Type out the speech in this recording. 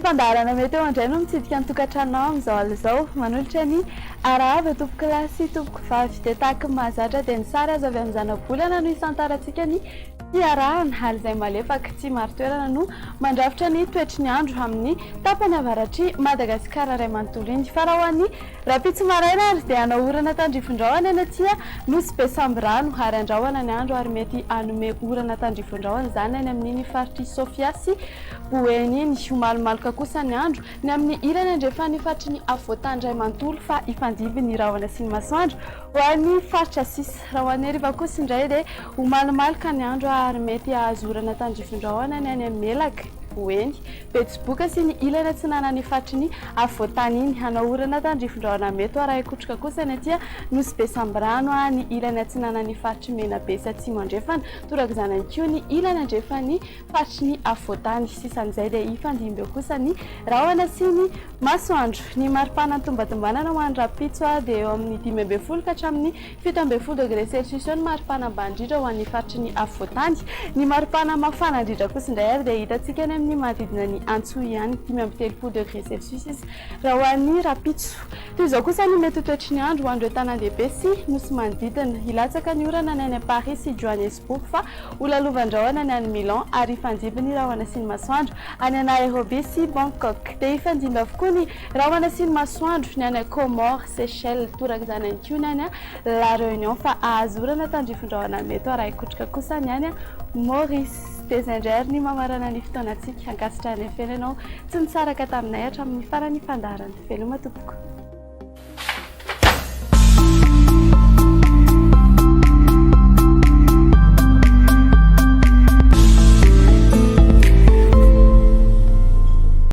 Fandaharana Météo indray no mitsidika ny tokantranonao amin'izao alina izao. Manolotra ny arahaba tompokolahy sy tompokovavy. Dia tahaka ny mahazatra dia ny sary azo avy amin'ny zanabolana no isantarantsika ny fiarahana ary izay malefaka tsy marin-toerana no mandrafitra ny toetry ny andro amin'ny tapany avaratr'i Madagasikara iray manontolo iny. Fa raha ho an'ny rahampitso maraina ary dia hanao orana tandrifin-drahona eny aty Nosy Be Sambirano ary andrahona ny andro ary mety hanome orana tandrifin-drahona izany any amin'iny faritr'i Sofia sy Boeny iny. Ho malomaloka kosa ny andro ny amin'ny ilany andrefan'ny faritry ny afovoantany iray manontolo fa hifandimby ny rahona sy ny masoandro ho an'ny faritra sisa. Raha ho an'ny hariva kosa indray dia ho malomaloka ny andro ary mety hahazo orana tandrifin-drahona ny any Melaky, Boeny, Betsiboka sy ny ilany atsinanan'ny faritry ny afovoantany iny. Hanao orana tandrifin-drahona mety ho arahin-kotroka kosa ny aty Nosy Be Sambirano, ny ilany atsinanan'ny faritry Menabe sy Atsimo Andrefana. Torak'izany ihany koa ny ilany andrefan'ny faritry ny afovoantany. Sisan'izay dia hifandimby eo kosa ny rahona sy ny masoandro. Ny maripana tombantombanana ho an'ny rahampitso dia eo amin'ny 15 ka hatramin'ny 17 degré celsius eo ny maripana ambany indrindra ho an'ny faritry ny afovoantany. Ny maripana mafana indrindra kosa indray ary dia hitantsika any amin'ny manodidina ny Antsohihy any, 35 degré celsius izy raha ho an'ny rahampitso. Toy izao kosa ny mety ho toetry ny andro ho an'ireo tanàn-dehibe sy nosy manodidina. Hilatsaka ny orana ny any Paris sy Johannesburg fa Ho lalovan-drahona ny any Milan ary hifandimby ny rahona sy ny masoandro any Nairobi sy Bangkok. Dia hifandimby avokoa ny rahona sy ny masoandro ny any Comores, Seychelles, torak'izany ihany koa ny any La Réunion fa hahazo orana tandrifin-drahona mety ho arahin-kotroka kosa ny any Maurice. Dia izay indray ary ny mamarana ny fotoanantsika. Ankasitrahana feno ianao tsy nisaraka taminay hatramin'ny faran'ny fandaharana. Veloma tompoko.